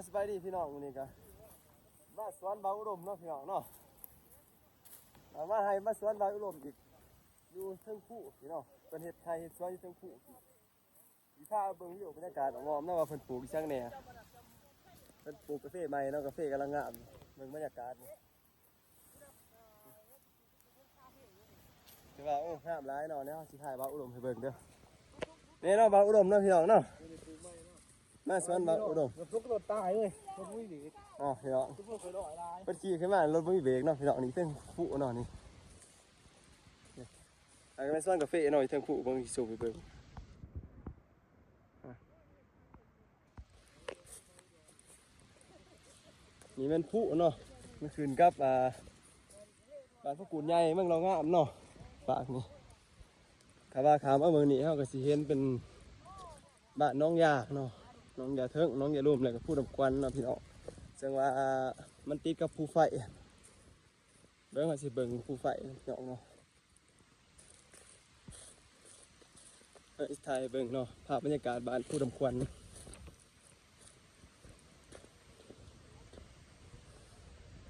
ສະບາຍດີພີ່ນ້ອງ ມື້ນີ້ກະມາສວນບ່າວອຸດົມເນາະພີ່ນ້ອງເນາະ ເອົາມາໃຫ້ມາສວນບ່າວອຸດົມອີກ ຢູ່ເທິງພູພີ່ນ້ອງ ເພິ່ນເຮັດໄຮ່ເຮັດສວນຢູ່ເທິງພູ ຊິພາເບິ່ງວິວບັນຍາກາດອ້ອມໆເນາະ ວ່າເພິ່ນປູກອີ່ຫຍັງແດ່ ເພິ່ນປູກກາເຟໃໝ່ເນາະ ກາເຟກຳລັງງາມ ເບິ່ງບັນຍາກາດນີ້ ຖືວ່າ ໂອ້ ງາມຫຼາຍເນາະ ແນວເຮົາຊິຖ່າຍບ່າວອຸດົມໃຫ້ເບິ່ງເດີ ນີ້ເນາະ ບ່າວອຸດົມເນາະພີ່ນ້ອງເນາະ ມາສວນບ່າວອຸດົມ ມັນຕົກລົດຕາຍເວີຍ ລົດບໍ່ມີເບຣກ ອ່າ ພີ່ນ້ອງ ຕົກລົດໄປຫຼາຍ ເພິ່ນຂີ່ຂຶ້ນມາລົດບໍ່ມີເບຣກເນາະພີ່ນ້ອງ ນີ້ເທິງພູເນາະນີ້ ອັນນີ້ແມ່ນສວນກາເຟເນາະ ຢູ່ເທິງພູ ເບິ່ງຊິຊູມໃຫ້ເບິ່ງ ອ່າ ນີ້ແມ່ນພູເນາະ ມັນຂຶ້ນກັບ ອ່າ ບ້ານພະກູດໃຫຍ່ ເມືອງເລົ່າງາມເນາະ ປາກນີ້ ຖ້າວ່າຂ້າມມາເບິ່ງນີ້ ເຮົາກະຊິເຫັນເປັນບ້ານໜອງຢາເນາະ ໜອງຢາເທິງ ໜອງຢາລຸ່ມ ແລ້ວກະພູດຳຄວັນເນາະພີ່ນ້ອງ ເຊິ່ງວ່າມັນຕິດກັບພູໄຟ ເບິ່ງ ເຮົາຊິເບິ່ງພູໄຟພີ່ນ້ອງເນາະ ເອີ ຖ່າຍໃຫ້ເບິ່ງເນາະ ພາບບັນຍາກາດບ້ານພູດຳຄວັນ ຮ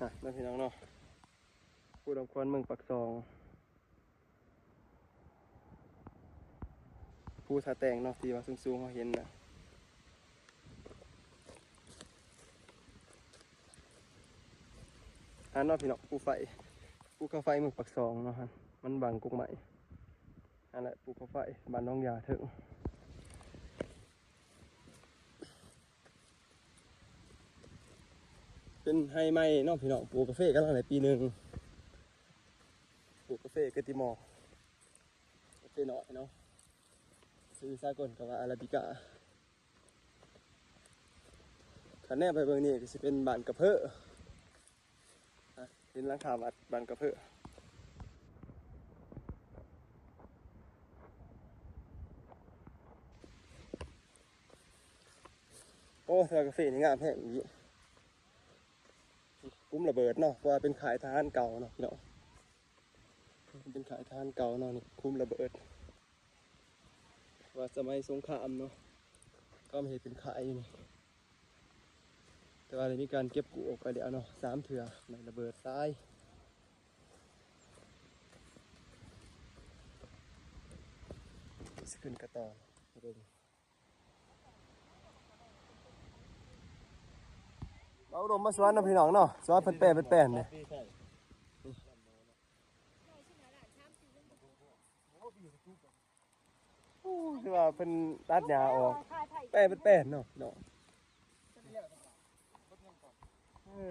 ະ ເນາະພີ່ນ້ອງເນາະ ພູດຳຄວັນ ເມືອງປາກຊ່ອງ ພູທ່າແຕງເນາະ ທີ່ວ່າສູງໆ ເຮົາເຫັນນະ ຫັ້ນເນາະພີ່ນ້ອງ ພູໄຟ ພູເຂົາໄຟເມືອງປາກຊ່ອງເນາະ ຫັ້ນ ມັນບັງກົກໄມ້ ຫັ້ນແຫຼະ ພູເຂົາໄຟ ບ້ານໜອງຢາເທິງ ເປັນໄຮ່ໃໝ່ເນາະພີ່ນ້ອງ ປູກກາເຟກຳລັງໄດ້ປີໜຶ່ງ ປູກກາເຟກະຕິມໍ ກາເຟນ້ອຍເນາະ ຊື່ສາກົນກະວ່າອາຣາບິກາ ຄັນແນມໄປເບິ່ງນີ້ກະຊິເປັນບ້ານກະເພີ ອ່ະ ເຫັນຫຼັງຄາວັດບ້ານກະເພີ ໂອ້ ແຕ່ວ່າກາເຟນີ້ງາມແຮງອີ່ຫຼີ ຄຸ້ມລະເບີດເນາະ ເພາະວ່າເປັນຄ້າຍທະຫານເກົ່າເນາະພີ່ນ້ອງ ເປັນຄ້າຍທະຫານເກົ່າເນາະ ນີ້ຄຸ້ມລະເບີດ ວ່າສະໄໝສົງຄາມເນາະ ເຂົາມາເຮັດເປັນຄ້າຍຢູ່ນີ້ ແຕ່ວ່າໄດ້ມີການເກັບກູ້ອອກໄປແລ້ວເນາະ ສາມເທື່ອ ໄມ້ລະເບີດຕາຍ ຊິຂຶ້ນກະຕໍ່ເບິ່ງ ເອົາລົມມາສວນນຳພີ່ນ້ອງເນາະ ສວນເພິ່ນແປເພິ່ນແປນີ້ ໂອ້ ຄືວ່າເພິ່ນຕັດຫຍ້າອອກ ແປເພິ່ນແປເນາະ ເນາະ ເອີ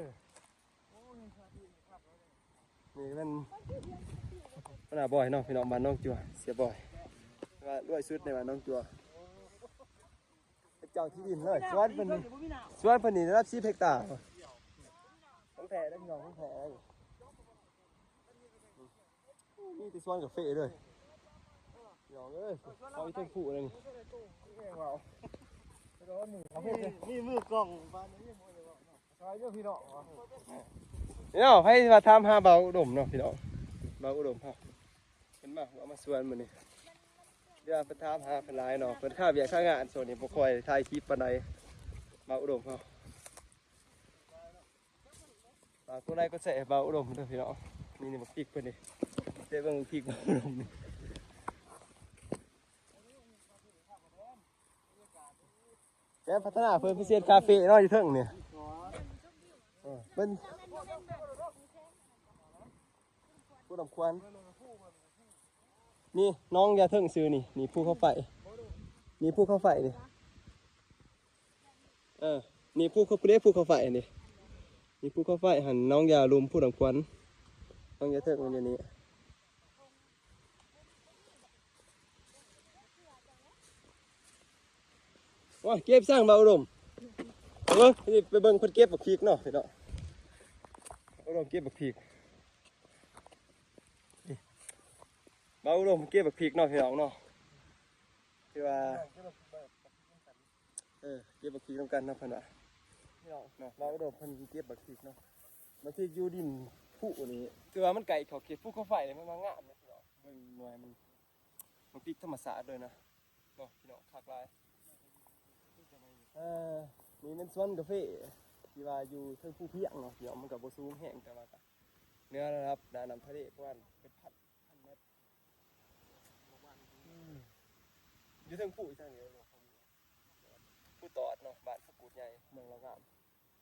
ນີ້ແມ່ນຫົວໜ້າບອຍເນາະ ພີ່ນ້ອງ ບ້ານໜອງຈົວ ເສຍບອຍ ວ່າລວຍສຸດໃນບ້ານໜອງຈົວ ເປັນເຈົ້າທີ່ດິນເລີຍ ສວນເພິ່ນນີ້ ສວນເພິ່ນນີ້ໄດ້ຮັບສິບເຮັກຕາ ຂອງແທ້ເດີພີ່ນ້ອງ ຂອງແທ້ເດີ ມີແຕ່ສວນກາເຟເດີພີ່ນ້ອງເອີຍ ເຂົາຢູ່ເທິງພູເລີຍນີ້ ມີມືກ້ອງບາດນີ້ ເນາະ ໃຜວ່າຖາມຫາບ່າວອຸດົມເນາະພີ່ນ້ອງ ບ່າວອຸດົມເຮົາ ເພິ່ນມາຫົວມາສວນມື້ນີ້ ດຽວໄປຖາມຫາເພິ່ນຫຼາຍເນາະ ເພິ່ນຄາວຽກຄາງານ ຊ່ວງນີ້ບໍ່ຄ່ອຍຖ່າຍຄລິບປານໃດ ບ່າວອຸດົມເຮົາ ຝາກກົດໄລກົດແຊໃຫ້ບ່າວອຸດົມເດີພີ່ນ້ອງ ນີ້ ນີ້ບັກພິກເພິ່ນນີ້ ເດ ເບິ່ງບັກພິກບ່າວອຸດົມນີ້ ແຕ່ພັດທະນາເພິ່ນພິເສດຄາເຟເນາະ ຢູ່ເທິງນີ້ ເອີ ເພິ່ນ ພູດຳຄວັນ ນີ້ໜອງຢາເທິງຊື່ນີ້ ນີ້ພູເຂົາໄຟ ນີ້ພູເຂົາໄຟນີ້ ເອີ ນີ້ພູເຂົາ ເດ ພູເຂົາໄຟນີ້ ນີ້ພູເຂົາໄຟຫັ້ນ ໜອງຢາລຸ່ມ ພູດຳຄວັນ ໜອງຢາເທິງມັນຢູ່ນີ້ ໂອ້ຍ ເກັບສັງບ່າວອຸດົມ ເບິ່ງ ໄປເບິ່ງເພິ່ນເກັບບັກພິກເນາະພີ່ນ້ອງ ບ່າວອຸດົມເກັບບັກພິກ ນີ້ ບ່າວອຸດົມເກັບບັກພິກເນາະພີ່ນ້ອງເນາະ ຄືວ່າ ເອີ ເກັບບັກພິກນຳກັນເນາະ ເພິ່ນວ່າ ພີ່ນ້ອງເນາະ ບ່າວອຸດົມເພິ່ນເກັບບັກພິກເນາະ ບັກພິກຢູ່ດິນພູນີ້ ຄືວ່າມັນໃກ້ເຂົ້າເຂດພູເຂົາໄຟເລີຍ ມັນມາງາມເນາະ ພີ່ນ້ອງ ເບິ່ງໜ່ວຍມັນ ບັກພິກທຳມະຊາດເລີຍນະ ເນາະ ພີ່ນ້ອງ ຄັກຫຼາຍ ເອີ ນີ້ແມ່ນສວນກາເຟທີ່ວ່າຢູ່ເທິງພູພຽງເນາະ ເດຍວມັນກໍບໍ່ສູງແຮງ ແຕ່ວ່າກໍເໜືອລະດັບໜ້ານ້ຳທະເລປະມານເປັນພັນ ພັນແມັດ. ອືມ ຢູ່ເທິງພູອີກທາງເດີ ພູຕອດເນາະ ບ້ານພູກູດໃຫຍ່ ເມືອງລາວງາມ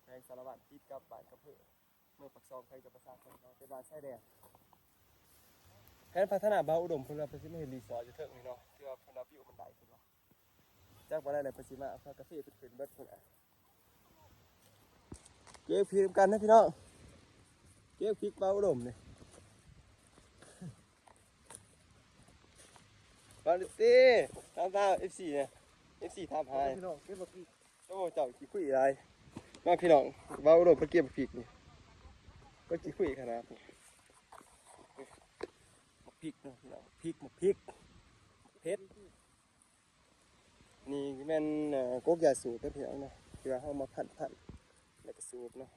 ແຂວງສາລະວັນ ຕິດກັບບ້ານກະເພີ ເມືອງປາກຊ່ອງ ແຂວງຈຳປາສັກ ເນາະ ເປັນບ້ານຊາຍແດນ. ແຜນພັດທະນາບ່າວອຸດົມເພິ່ນວ່າເພິ່ນຊິມາເຮັດຣີສອດຢູ່ເທິງນີ້ເນາະ ທີ່ວ່າເພິ່ນວ່າວິວມັນໄດ້ເພິ່ນວ່າ ຈັກວ່າໄດ້ແລ້ວເພິ່ນຊິມາເອົາຄາເຟເພິ່ນຂຶ້ນເບິດພຸ້ນນະ. ເກັບພິກນຳກັນນະພີ່ນ້ອງ ເກັບພິກບ່າວອຸດົມນີ້ ມາເດ້ ຕາມໆ ເອັຟຊີນະ ເອັຟຊີຖາມຫາ ພີ່ນ້ອງເກັບບັກພິກ. ໂອ້ ເຈົ້າຂີ້ຄຸຍຫຼາຍ ມາພີ່ນ້ອງ ບ່າວອຸດົມເພິ່ນເກັບບັກພິກນີ້ ເພິ່ນຂີ້ຄຸຍຂະໜາດນີ້ ບັກພິກເນາະພີ່ນ້ອງ ພິກ ບັກພິກ ເຜັດ. ນີ້ແມ່ນ ເອີ ກົກຢາສູບເດີພີ່ນ້ອງເນາະ ທີ່ວ່າເຮົາມາພັນໆ ແລ້ວກໍສູບເນາະ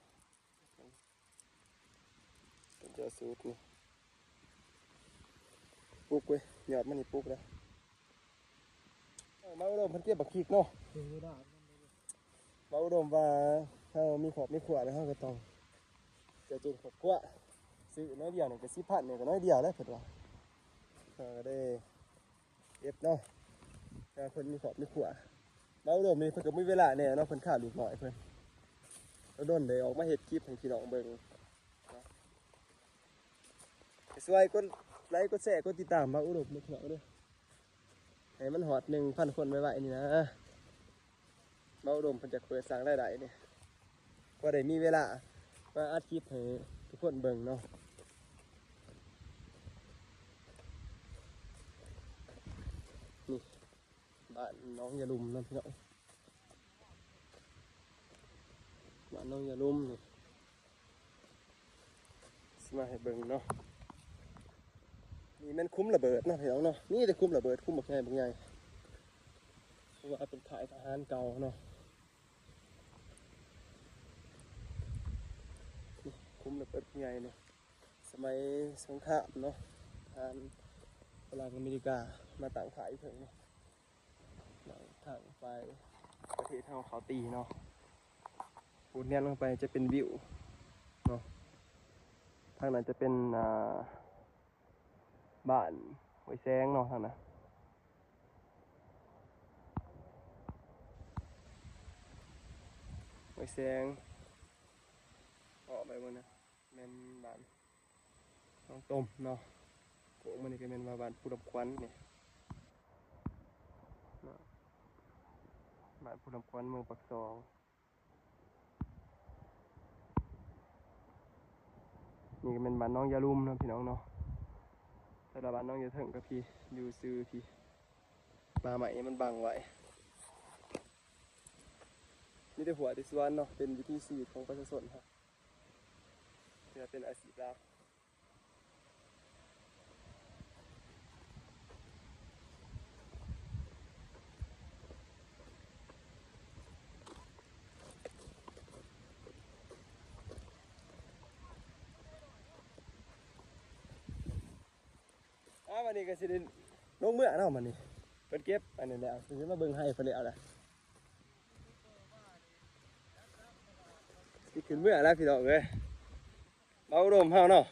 ກົກຢາສູບນີ້ ປຸກເວີຍ ຍອດມັນນີ້ປຸກແລ້ວ. ເອີ ບ່າວອຸດົມເພິ່ນເກັບບັກພິກເນາະ ເອີ ບ່າວອຸດົມວ່າເຮົາມີຄອບມີຄົວແລ້ວ ເຮົາກໍຕ້ອງເກື້ອກູນຄອບຄົວ ຊື້ໜ້ອຍດຽວນີ້ກໍສິບພັນນີ້ກໍໜ້ອຍດຽວແລ້ວເພິ່ນວ່າ ເຮົາກໍໄດ້ ເກັບເນາະ ແຕ່ເພິ່ນມີຄອບມີຄົວ ບ່າວອຸດົມນີ້ເພິ່ນກໍມີເວລາແດ່ເນາະ ເພິ່ນຂ້າລູກນ້ອຍເພິ່ນ ດົນໆໄດ້ອອກມາເຮັດຄລິບໃຫ້ພີ່ນ້ອງເບິ່ງ ກໍຊ່ວຍກົດໄລກົດແຊກົດຕິດຕາມບ່າວອຸດົມເດີພີ່ນ້ອງເດີ ໃຫ້ມັນຮອດໜຶ່ງພັນຄົນໄວໆນີ້ນະ. ບ່າວອຸດົມເພິ່ນຈະເປີດສ້າງລາຍໄດ້ນີ້ ພໍໄດ້ມີເວລາມາອັດຄລິບໃຫ້ທຸກຄົນເບິ່ງເນາະ. ນີ້ບ້ານໜອງຢາລຸ່ມເນາະພີ່ນ້ອງ ບ້ານໜອງຢາລຸ່ມນີ້ ຊິມາໃຫ້ເບິ່ງເນາະ. ນີ້ແມ່ນຂຸມລະເບີດເນາະພີ່ນ້ອງເນາະ ມີແຕ່ຂຸມລະເບີດ ຂຸມບັກໃຫຍ່ບັກໃຫຍ່ ເພາະວ່າເປັນຄ້າຍທະຫານເກົ່າເນາະ. ຂຸມລະເບີດໃຫຍ່ນີ້ ສະໄໝສົງຄາມເນາະ ທະຫານຝຣັ່ງອາເມລິກາມາຕັ້ງຄ້າຍຢູ່ເທິງນີ້ ທາງຝ່າຍປະເທດເຮົາເຂົາຕີເນາະ. ປູດແນມລົງໄປຈະເປັນວິວເນາະ ທາງນັ້ນຈະເປັນ ອ່າ ບ້ານຫ້ວຍແຊງເນາະ ທາງນັ້ນ ຫ້ວຍແຊງ ເອາະໄປເບິ່ງນະ ແມ່ນບ້ານໜອງຕົມເນາະ. ໂຄ້ງມານີ້ກໍແມ່ນວ່າບ້ານພູດຳຂວັນນີ້ເນາະ ບ້ານພູດຳຂວັນ ເມືອງປາກຊ່ອງ. ນີ້ກໍແມ່ນບ້ານໜອງຢາລຸ່ມເນາະພີ່ນ້ອງເນາະ ແຕ່ລະບ້ານໜອງຢາເທິງກໍພີ້ ຢູ່ຊື່ພີ້ ປ່າໄມ້ມັນບັງໄວ້ ມີແຕ່ຫົວແຕ່ສວນເນາະ ເປັນວິຖີຊີວິດຂອງປະຊາຊົນເຮົາ ເພື່ອເປັນອາຊີບຫຼັກ. ອ່າ ບັດນີ້ກໍຊິໄດ້ລົງເມືອເນາະ ບັດນີ້ເພິ່ນເກັບອັນນີ້ແລ້ວ ຊິມາເບິ່ງໄຮ່ເພິ່ນແລ້ວລະ ຊິຂຶ້ນເມືອແລ້ວພີ່ນ້ອງເອີຍ. ບ່າວອຸດົມເຮົາເນາະ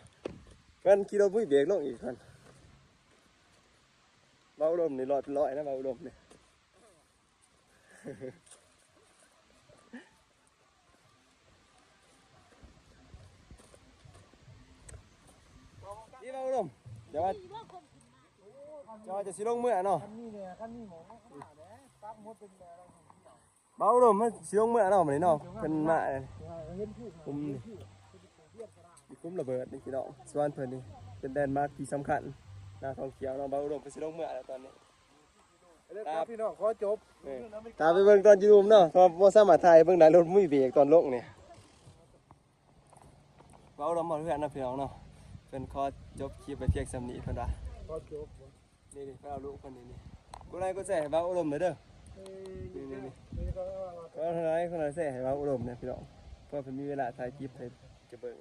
ເພິ່ນຂີ່ລົດມຸ້ຍເບກລົງອີກຫັ້ນ ບ່າວອຸດົມນີ້ລອດເປັນຮ້ອຍນະ ບ່າວອຸດົມນີ້. ນີ້ບ່າວອຸດົມ ເຈົ້າວ່າ ເຈົ້າວ່າຈະຊິລົງເມືອເນາະ ຄັນມີແດ່ ຄັນມີໝໍ ປັກໝົດເປັນແດ່. ບ່າວອຸດົມຊິລົງເມືອເນາະ ບັດນີ້ເນາະ ເພິ່ນມາ ເອີ ເຫັນພູ ຂຸມນີ້ ມີຂຸມລະເບີດນີ້ພີ່ນ້ອງ ສວນເພິ່ນນີ້ເປັນແລນມາກທີ່ສຳຄັນ ໜ້າທ່ອງທ່ຽວເນາະ. ບ່າວອຸດົມເພິ່ນຊິລົງເມືອແລ້ວຕອນນີ້ ເອີ ພີ່ນ້ອງ ຂໍຈົບ ເອີ ຖ້າໄປເບິ່ງຕອນຢູ່ລຸ່ມເນາະ ເພາະບໍ່ສາມາດຖ່າຍເບິ່ງໄດ້ ລົດບໍ່ມີເບກຕອນລົງນີ້. ເວົ້າລຳເວົ້າເຮືອນເນາະພີ່ນ້ອງເນາະ ເພິ່ນຂໍຈົບຄລິບໄວ້ພຽງສ່ຳນີ້ເພິ່ນວ່າ ຂໍຈົບ ນີ້ໆ ເພິ່ນເອົາລູກເພິ່ນນີ້ໆ ກົດໄລກົດແຊໃຫ້ບ່າວອຸດົມເດີ ນີ້ໆ ເອີ ກົດໄລກົດແຊໃຫ້ບ່າວອຸດົມແດ່ພີ່ນ້ອງ ເພື່ອເພິ່ນມີເວລາຖ່າຍຄລິບໃຫ້ຈະເບິ່ງ.